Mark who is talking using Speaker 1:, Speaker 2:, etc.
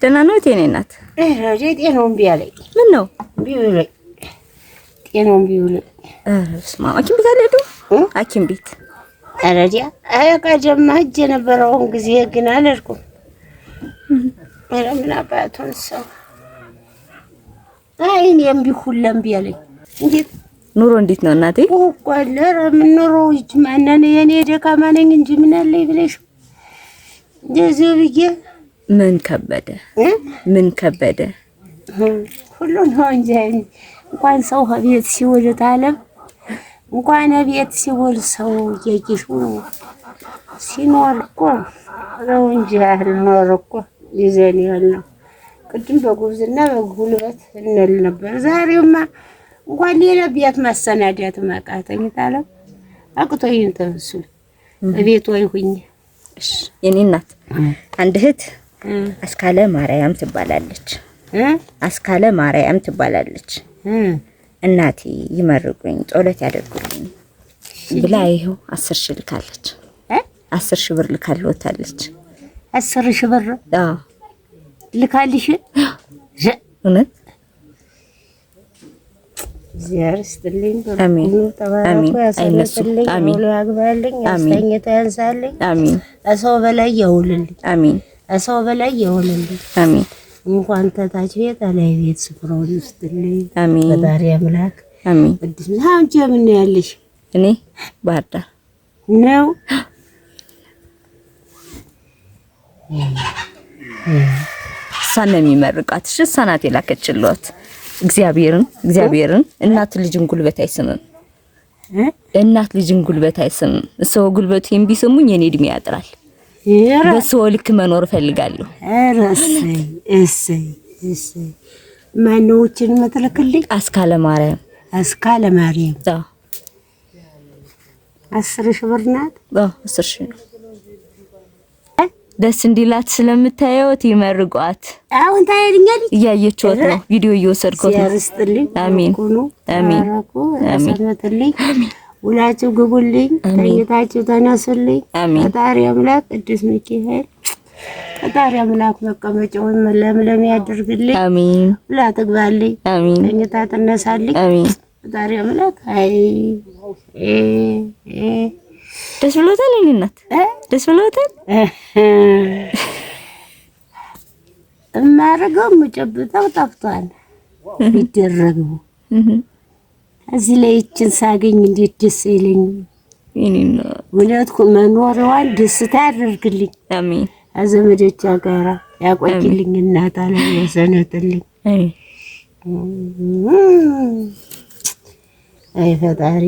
Speaker 1: ደህና ነው የኔ እናት?
Speaker 2: ጤናው እምቢ አለኝ።
Speaker 1: ምን ነው
Speaker 2: እምቢ ብሎኝ፣ ጤናው እምቢ ብሎኝ።
Speaker 1: ኧረ በስመ አብ። ሐኪም ቤት አልሄዱም? ሐኪም ቤት
Speaker 2: ኧረ ዲያ ቀደም ሂጅ የነበረውን ጊዜ ግን አልሄድኩም። ኧረ ምን አባቱን ሰው አይ እኔ እምቢ ሁላ እምቢ አለኝ። እንዴት
Speaker 1: ኑሮ እንዴት ነው እናቴ?
Speaker 2: እኮ አለ። ኧረ ምን ኑሮ እጅ ማነን የኔ ደካማ ነኝ እንጂ ምን አለኝ ብለሽ እንደዚሁ ብዬ
Speaker 1: ምን ከበደ ምን ከበደ
Speaker 2: ሁሉ ነው እንጂ እንኳን ሰው ከቤት ሲውል ታለም እንኳን ቤት ሲውል ሰው እያየሽው ነው ሲኖር እኮ ነው እንጂ ያልኖር እኮ ይዘን ያልነው ቅድም በጉብዝና በጉልበት እንል ነበር። ዛሬማ እንኳን ሌላ ቤት ማሰናዳት አቃተኝ። ታለም አቅቶኝ ተመስሉ ቤት ወይ ሁኝ።
Speaker 1: እሺ የኔ እናት አንድ እህት አስካለ ማርያም ትባላለች። አስካለ ማርያም ትባላለች። እናቴ ይመርቁኝ፣ ጸሎት ያደርጉልኝ ብላ ይኸው 10,000 ልካለች። 10,000 ብር ልካልዎታለች።
Speaker 2: 10,000 ብር?
Speaker 1: አዎ።
Speaker 2: ልካልሽ?
Speaker 1: እውነት።
Speaker 2: እግዚአብሔር ይስጥልኝ።
Speaker 1: አሜን።
Speaker 2: ተባረኩ፣ ያሰንብትልኝ፣ ውሎ ያግባልኝ፣ አስተኝቶ ያንሳልኝ፣
Speaker 1: አሜን።
Speaker 2: ከሰው በላይ ያውልልኝ፣
Speaker 1: አሜን።
Speaker 2: ከሰው በላይ ያውልልኝ።
Speaker 1: አሜን።
Speaker 2: እንኳን ተታች ቤት አላይ ቤት ስፍራውን ይስጥልኝ።
Speaker 1: አሜን።
Speaker 2: ፈጣሪ አምላክ።
Speaker 1: አሜን።
Speaker 2: ቅዱስ አንቺ ምን ያለሽ?
Speaker 1: እኔ ባህር ዳር
Speaker 2: ነው።
Speaker 1: እሷን ነው የሚመርቃት። እሺ እሷ ናት የላከችልዎት። እግዚአብሔርን እግዚአብሔርን እናት ልጅን ጉልበት አይስምም። እናት ልጅን ጉልበት አይስምም። እሰው ጉልበቴን ቢስሙኝ የኔ እድሜ ያጥራል። በሰው ልክ መኖር እፈልጋለሁ።
Speaker 2: ኧረ እሰይ እሰይ እሰይ። ማነዎችን የምትልክልኝ?
Speaker 1: አስካለ ማርያም።
Speaker 2: አስካለ ማርያም።
Speaker 1: አዎ።
Speaker 2: 10,000 ብር ናት።
Speaker 1: አዎ 10,000 ነው። ደስ እንዲላት ስለምታየውት ይመርቋት።
Speaker 2: አሁን ታየኛለች።
Speaker 1: እያየችዎት ነው። ቪዲዮ እየወሰድኩት ነው።
Speaker 2: ያርስጥልኝ።
Speaker 1: አሜን። አሜን።
Speaker 2: ተባረኩ፣ ያሰንብትልኝ። ውላችሁ ግቡልኝ፣ ተኝታችሁ ተነሱልኝ።
Speaker 1: አሜን።
Speaker 2: ፈጣሪ አምላክ ቅዱስ ሚካኤል ፈጣሪ አምላክ መቀመጫውን ለምለም ያድርግልኝ።
Speaker 1: አሜን።
Speaker 2: ውላ ትግባልኝ፣
Speaker 1: አሜን።
Speaker 2: ተኝታ ትነሳልኝ።
Speaker 1: አሜን።
Speaker 2: ፈጣሪ አምላክ አይ
Speaker 1: ደስ ብሎታል። የእኔ እናት ደስ ብሎታል።
Speaker 2: እማደርገው የምጨብጠው ጠፍቷል። ቢደረገው እዚህ ላይ ይችን ሳገኝ እንዴት ደስ ይለኝ። እውነት መኖሪዋን ደስታ ያደርግልኝ።
Speaker 1: አሜን።
Speaker 2: ዘመዶቿ ጋራ ያቆይልኝ። እናት አለ ያሰነትልኝ። አይ ፈጣሪ።